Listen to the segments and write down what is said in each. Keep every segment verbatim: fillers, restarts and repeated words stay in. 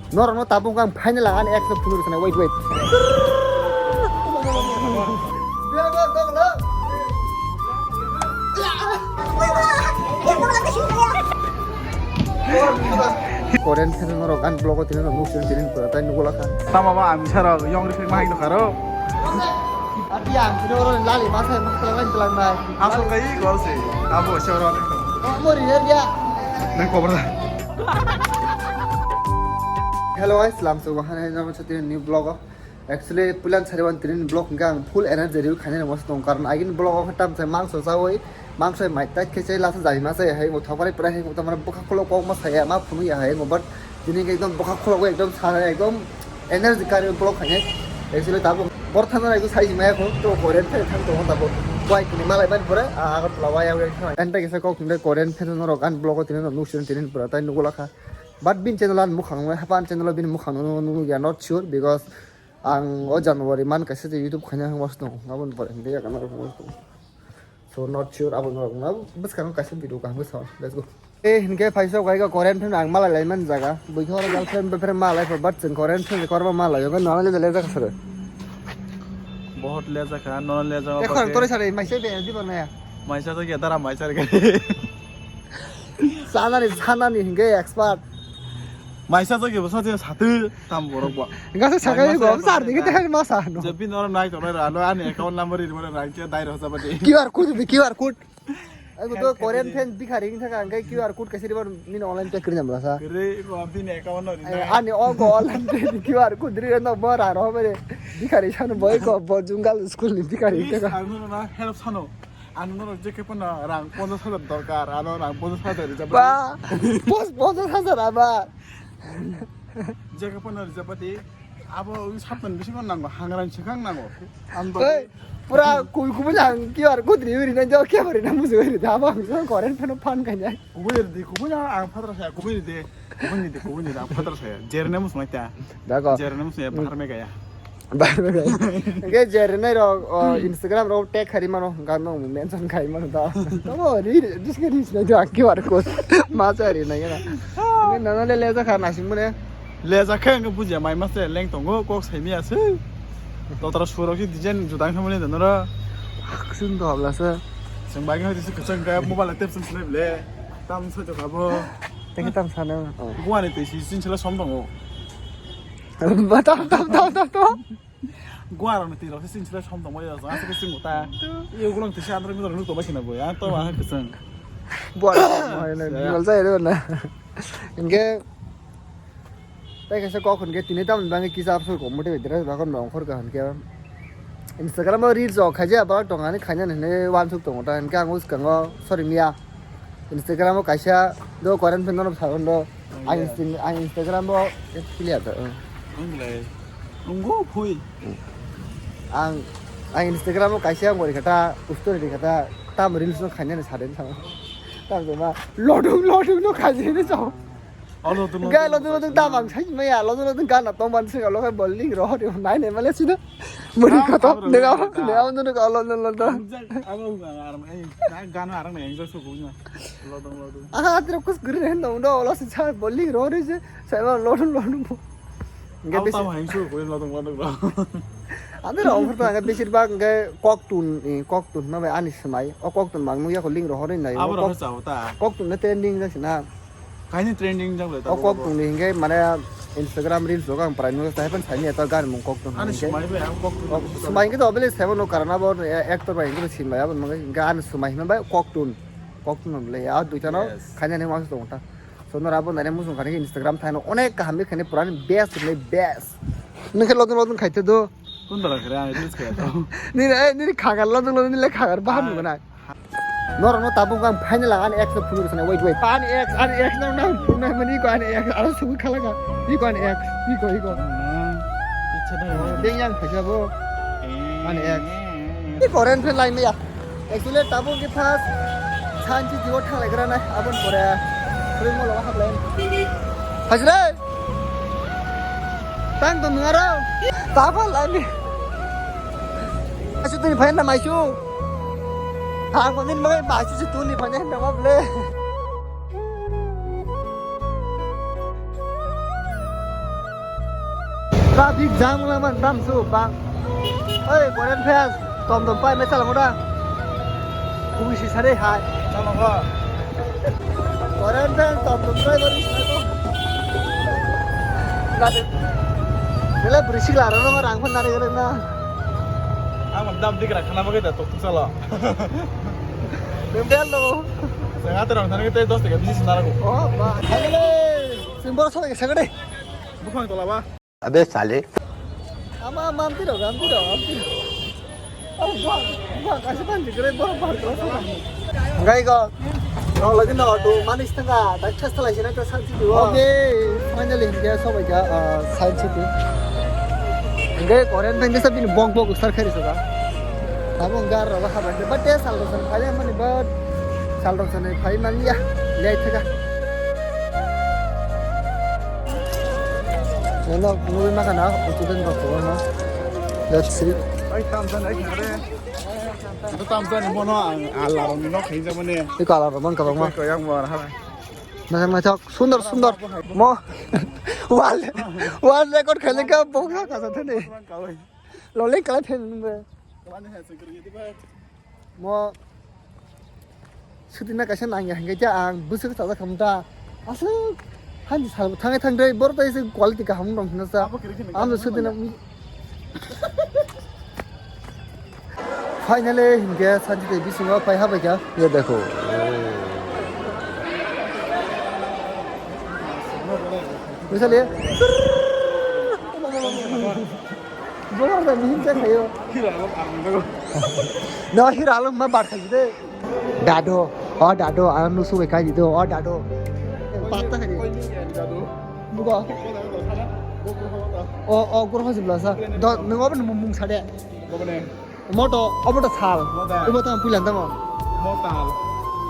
Norokno tabuk ang final ang ani ex no phunuk sanai, wait, wait. Korean fan norok ani vlog o tini norok nuksin tini pura tai nugula kha. Tama ba ang sara yong rifik mahai nukha ro. Abi ang tini oro lali masa masa telang telang nai. Asal kai gol se. Abo soro. Mori ya dia. Nang kobar da. Hello guys, lam so bahana jama chati new vlog o. Actually, pulan sari wan tinin vlog hingke ang full energy review khainani masa tong, karon agini vlog o tam sai mangso chawi, mangso mai tat khe chai lasa jai ma chai hai, mo thokari pura hai, mo tamar bokha khulok kok ma saya, ma phunu ya hai, mo but tini hingke ekdom bokha khulok ekdom sana ekdom energy kari vlog khainai. Actually, tabo bor thana ekdom sai maya ko, to Korean fan thang to tabo. Wai kini malai ban pura, a, Agartala wai awai thang. Enta kisa kok tinde Korean fan norok ani vlog o tini no nuksin tinin pura tai nugula kha. But bin channel an mukhang nai, hapan channel o bin mukhang no nugya, not sure, because ang o January man kaisa je YouTube khaina hangmas tong, aboni pore hingke yakana hangmas tong. So not sure abo norok na bwskango kaisa video kaham sa. Let's go. Eh, hingke phaisa kaika Korean film ang malai lai man jaga. Buikha oro girlfriend boyfriend malai pho, but chwng Korean film korma malai, ogo nang le le jak sare. Bahut le jak ha, no le jak. Ekhon tori sare maisa be di banaya. Maisa to ke dara maisa re. Sanani, sanani hingke expert. Maisa to ke bwsa je satu tam borok bo. Gasa sakai go sar dikhe te ma sa no. Jepi noro nai to nai ano ani account number ri mo nai ke dai ro sa bade. Q R code di, Q R code. Ai go to Korean fan bhikhari thaka ang Q R code kaisa ri bar min online pay kri namla sa. Re ko abdi ne account no ri. Ani o go online pay Q R code ri no bo ra ro bade. Bhikhari san boy ko bo jungle school ni bhikhari thaka. Ano na help sano. Ano norok je khe phano rang ponchash hajar dorkar, ano rang ponchash hajar rijak. Ba, pos-, ponchash hajar aba. Je khe phano rijak pati, abo ui saptan bisingo nango, hangrang swkang nango. Ang dok- Ei, pura kui kubui ang Q R code ri ri nang jao khe bari nang musu ri da, abo ang jao koren phano phan kanya. Kubui ri di, kubui ang phatra saya, kubui ri de, kubui ri de, kubui ri de, ang phatra saya. Jerene musu nai ta. Dago. Jerene musu ya, bahar me gaya. Hingke jerinai rok, o, Instagram rok tag khai mano, hingke no mention khai mano da. Tamo ri, ri, diske ri sinai da, Q R code. Ma cha ri nai na. Hingke nono le leja kha nasing mune. Leja khe hingke bujia mai ma se leng tongo, kok sai miya se. Totara surok si design judang khe mune da noro. Kusum to habla se. Seng bai khe hoite se kwchang khe mobile tep sung sinai ble. Tam sa jok abo. Teke tam sana. Guani te si sin sela som tongo. Ba, tam, tam, tam, tam, tam. Guarokni twi rok se chini slai som tongmani rok, aswk khe chwng ta. Iyo gulang twi se andro mithok nuk tongma khina bo, ang to waha kwchwng. Buar, buar, buar, buar, jai rw na. Hingke, tai kaisa kok hwnkhe tini tamoni bagwi kisa absor kok mwtwi dress bakon rong khor ka hwnkhe. Instagram o reels rok khaijak borok tongani khaina hinwi uansuk tongo ta, hwnkhe ang bwskango, sorry, miya. Instagram o kaisa do current fan no sabon do. Ang Insta-, ang Instagram o clear da. Ang le. Ang go phui. Ang, ang Instagram o kaisa ang gori kata, story di kata, tam reels no khaina ni saden sama. Tam jema lodung lodung no khaji ni chao. Alo tu. Ga lodung lodung tam ang sai maya, lodung lodung gana tong ban sing alo kai bowling ro hori nai ne male sida. Muri koto, nega, nega, nega, nega, alo, alo, alo. Ang jang, abo, ang arang, eh, na gana arang na enjoy so kunya. Lodong, lodong. Aha, atro kus guri hen dong do, alo se cha boli ro re je, sa ba lodong, lodong. Nge besi. Tamo heng su kuya lodong, lodong, lodong. Ade ro, ongkor to, nge besir bak, nge kok tun, eh, kok tun, na bai ani smai, o kok tun bang nu ya ko ling ro hore na yo. Abo ro sa ta. Kok tun na trending ja sina. Kaini trending jang le. O kok tungni hingke mane Instagram reels rok ang prai nukha, tai phan saimanya ta gan mung kok tung. Ani hingke. Swmai bai ang kok tung. Swmai hingke to obviously sebo no karana bo actor bai hingke sin bai abo hingke ani swmai hima bai kok tun. Kok tun le ya duita no. Yes. Khaina ni mas tong ta. So no rabo nai musung khani Instagram thaino onek kaham khaini purani best le best. Nokhe lodon lodon khaite do. Kun dara kare ang reels kaya to. Nini, eh, nini khagar lodon lodon nile khagar baham nukha nai. Norokno tabuk ang final ang ani ex no phunuk sana, wait, wait. Ani ex, ani ex no nang phunuk nai mani ko ani ex, aro sugu khala ka. Iko ani ex, iko, iko. Ichha da. Deng yang phaisa bo. Ani ex. Iko ren phe lai maya. Actually tabuk ki first sanchi jibo thalai gra nai, abon pore. Free mall o haplai. Hajre. Tang to nungaro. Tabuk lai ni. Asu tuni phai na maisu. Thang ko din magai ba chu chu tuni phai na ma ble. Traffic jam wngna man tam su bang. Oi, Korean fans, tom tom pai mesa lango da. Kubui si sare hai. Tamo ko. Korean fans, tom tom pai bari sare ko. Lade. Bela beri sik laro no rang phan nari gere na. Ang dam dik ra khana bagwi da tok tok salo. Bem bel lo. Saya ngatur orang sana kita dos tiga bisi senar ko. Oh, ba. Hai le. Simbor sa ke sagade. Bukan tola ba. Abe sale. Ama, ama, ampiro, ampiro, ampiro. Oh, buang, buang, kasi panji kere, buang, buang, buang, buang. Hingke iko, rok lagi no, tu manis tengah, tak chest lai sini, tak sansi dua. Okay, finally, hingke sobai ka, ah, Science City. Hingke Korean pen desa bini bong bong sar kari soka. Abo hingke rok habai, but te sal rok san phai mani, but sal rok san phai mani ya, late thaka. Eno nugui maka na, student rok kwbangma. Let's see. Ai, tam san, ai, khare. Ito tam san, mono ang alarm ni nok hinja mane. Iko alarm bang kabang ma. Ko yang mo ha. Naithok, naithok, sundor, sundor. Mo. Wall, wall record khailika boksa kasa thani. Loleng kala phen be. Mo. Sutina kaisa nangya hingke ja ang bwswk chajak khamta. Aswk hanji sal thangwi thangwi borok tai se quality kaham wng tong khna sa. Amo sutina. Finally hingke santi tei bisingo phai habai kha. Ye dekho. Misali. Borok da mihim khe khayo. Hira alok ang dago. No, hira alok ma bat khaji de. Dado, o dado, ang nusu bai khaji do, o dado. Patta khaji. Koi ni ya dado. Bugo. Ko da ko sana. Go ko ko da. O, o, gor hajibla sa. Do, nung obo mung mung sade. Go ne. Moto, obo to sal. Moto. Obo to puilan tamo. Motal.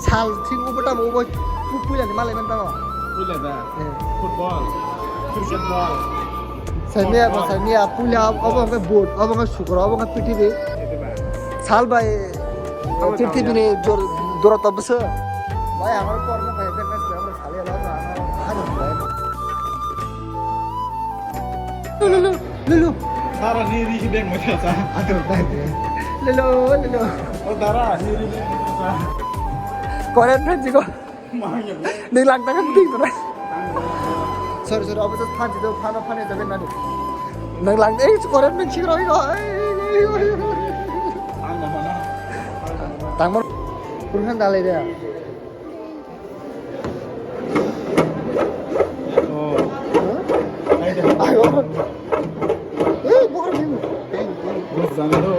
Sal, thik obo tamo, obo pu-, puilan ni malai man tamo. Puilan da. Eh. Football. Cricket ball. Saimia ba, football. Saimia, puila, obo hwnkhe boat, obo hwnkhe sukro, obo hwnkhe prithibi. Ito ba. Sal bai, obo prithibi tamo ni dor-, doroto bwswk. Bai, amar porno bai, bai, bai, bai, bai, sal ya, bai, bai, bai. Lulu, lulu, lulu. Dara ni ri ki beng mo cha cha. Aduh, bai, bai. Lulu, lulu. O dara ni ri beng mo cha. Korean friend jiko. Mahanya. Ni lang tangan ding tu. Sorry, sorry, obo just fan jiko, fan, fan jiko na. Nang lang, eh, Korean friend jiko, iko. Ang na mana. Tangmor, kurang dalai dia. Oh. Ayo. Eh, bor ni. Bos jang do.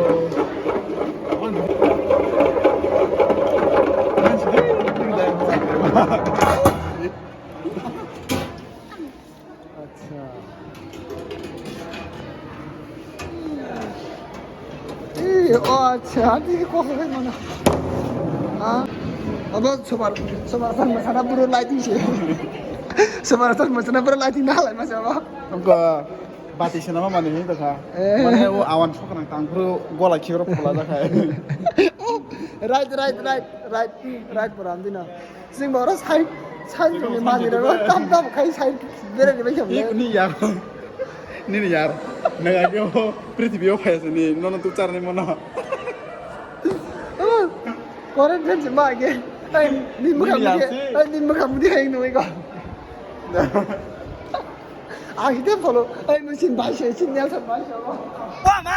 Acha. Ee, o acha, ani kok hai mana? Ah, abo sobar, sobar tan masana buru lighting se. Sobar tan masana buru lighting na lai masa abo. Angko bati sena ma mani hin ta kha. Eh. Mane o awan sok nang tang buru gola khiro phola da kha. Right, right, right, right, right, bro, amdina. Sing boro side, side ni mani ro tam tam khai side bere ni bai. Ni yar. Nini yar, nang age o prithibi o phai sini, nono tu charni mono. Korean friend ma age. Ai, ni mukha mudi, ai, ni mukha mudi hai nui ko. Ang hide follow, ai, musin bai se, sin Nelson bai se. Mama!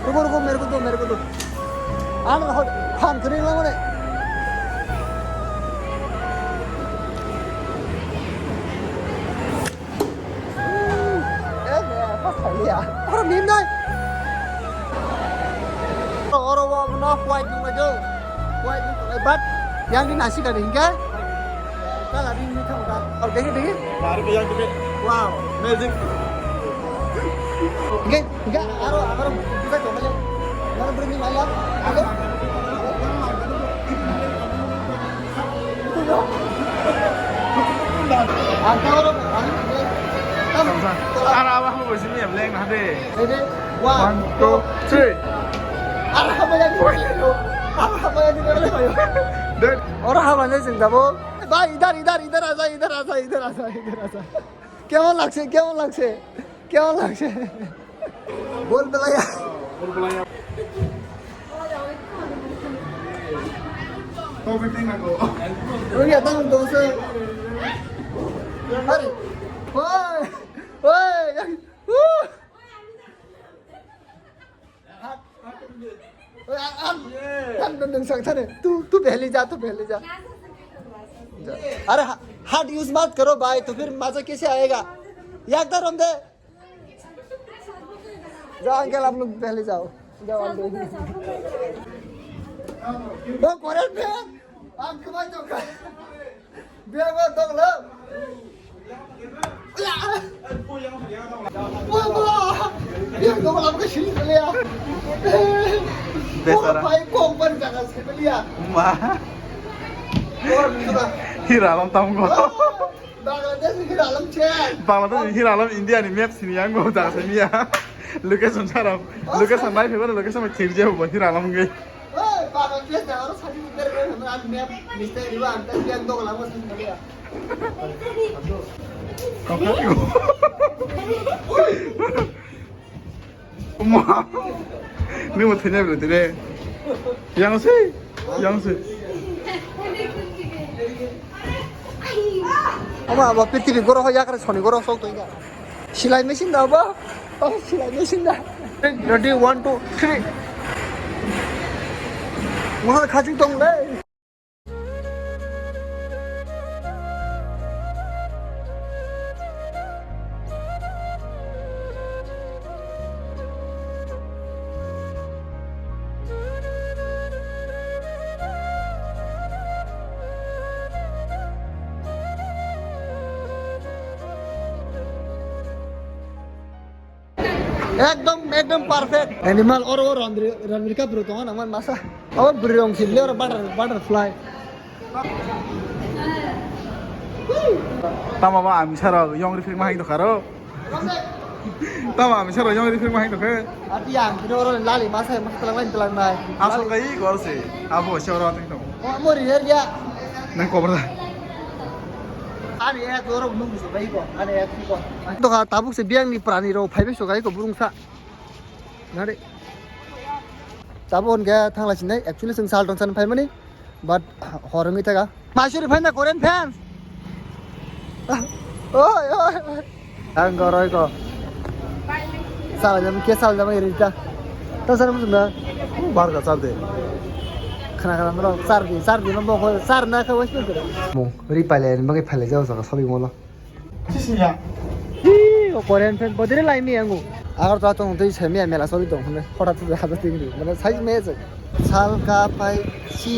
रुको, रुको, मेरे को दो, मेरे को दो। Ano, hot, han, kering lang mo ne. Eh, eh, pas kali ya. Oro nim nai. Oro wa no white nung ajo. White nung, eh, but yang di nasi kali hingga. Kala di ni thang ka. Oh, degi, degi. Baru ke yang gede. Wow. Amazing. Hingga, hingga, aro, aro, kita coba ya. Aro beri ni maya. Oke. Ara aba habo sini ya, leng na de. Ready? One, two, three. Ara habo ya di. Ara habo ya di. Dek. Ora habo ni sing dabo. ভাই, ইধার, ইধার, ইধার আ যা, ইধার আ যা, ইধার আ যা, ইধার আ যা। কেমন লাগছে? কেমন লাগছে? কেমন লাগছে? বল বেলায়া। Oye, estamos entonces. আরে, ওই, ওই, উহ। Hard, hard, hard, hard, hard, hard, hard, hard, तू, तू पहले जा, तू पहले जा। जा। अरे, हा-, hard use मत करो भाई, तो फिर मजा कैसे आएगा? याद करो हम दे। जाओ अंकल, आप लोग पहले जाओ। जाओ, आप लोग। वो कोरियन में, आप क्यों मत जाओ? Biar gua dong lo. Wah, wah. Biar gua malam ke sini kali ya. Besar. Wah, baik, kompor jangan sekali ya. Ma. Wah, gitu dah. Hira alam tam go. Bangladesh ni hira alam chen. Bangladesh ni hira alam India ni map sini yang go jaga sini ya. Location sarap. Location nahi phai location ma khirje bo hira alam ge. Oi, baba, please, na, aro sadi ni tere tere, na, map, mistake, riba, ang tadi yang dong lama sih, kali ya. Ma, ni mo thenya bro, tene. Yang sih, yang sih. Ama, abo prithibi goro ho yakre soni goro sok to ina. Silai machine da abo. Oh, silai machine da. Ready, one, two, three. Wah, khaching tong le. Ekdom, ekdom perfect. Animal oro, oro Ranbir, Ranbir Kapoor tongo nang man masa. Abo bwrwi rong sibli oro butter, butterfly. Tamo ba ami saro yong rifik mahai dokaro. Tamo ami saro yong rifik mahai dokhe. Ati ang kino oro lali masa masa telang lain telang nai. Asal kai gor se. Abo se oro ating tamo. Oh, mori her ya. Nang kobor da. Ani ya dorok nung se bai ko. Ani ya ko. Doka tabuk se biang ni prani ro phai be so gai ko burung sa. Nare. Tabuk hwnkhe thangla sinai actually chwng sal tong san phai mani. But hor wngwi thaka. Maisuri phaina Korean fans. Oi, oi, oi. Ang goroi ko. Sal jam ke sal jam rita. Ta sar musna. Bar ka sal de. Khana khana mro sar di, sar di no bo sar na ka wes pe. Mo ri pale ni bagai pale jao sa ka shopping mall. Sisiya. Hi, o Korean fan bodire lai mi angu. Agartala tong tei se miya mela soli tong hwnwi hothat se hadas ting ri. Mane sai me je. Salka pai si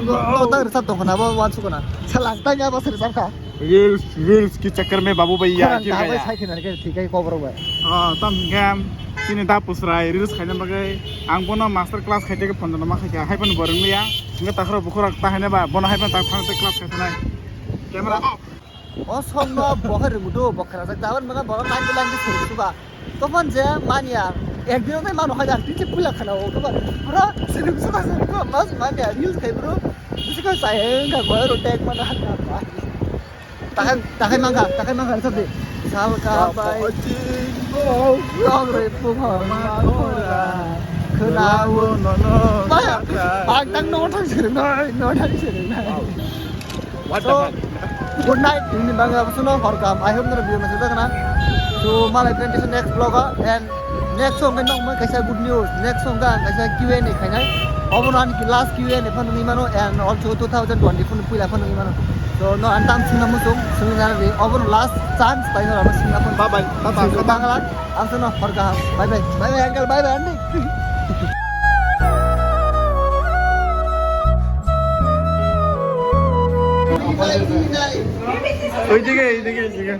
to tang rwchap tong khna bo wan sukuna. Sala tang ya bo se rwchap kha. Reels, reels ki chakkar mein babu bhaiya. Khorang ta bai sai khna ke thik ai kobor bai. Ah, tam gam. Chini da pusrai reels khaina bagwi ang bono master class khaite ke phone no ma khaikha. Hai phone borong liya. Nge takhro bukhura ta haina ba bono hai phone ta phone class khaina. Camera off. O song no bohar rwngdo bokhara jak daban maga borok line to line to suru suba. Topon je manya ek din nai mano hai jak tin se pula khana o toba. Bro, suru suba suru ko mas manya reels khai bro. Bisi ko sai heng ga boy ro tag mana han ga ba. Takai takai mangga, takai mangga sabi. Salka bai. Tong re pu ma ma. Khna wo no no. Ba, ang tang no thang sir no, no thang sir no. What the fuck? Good night, ini bangga suno horkam. I hope nara video masih tak kena. So, malai presentation next vlog ah, and next song kan nong mai kaisa good news. Next song kan kaisa Q and A khainai. Obo no ani last Q and A phano ni mano, and also two thousand twenty phano puila phano ni mano. So, no antam singna musung, singna re. Obo no last chance pai no rama singna phano. Bye bye. Tata, tata. Bangla. Ang sono hor kaham. Bye bye. Bye bye uncle, bye bye aunty. Oidike, oidike, oidike.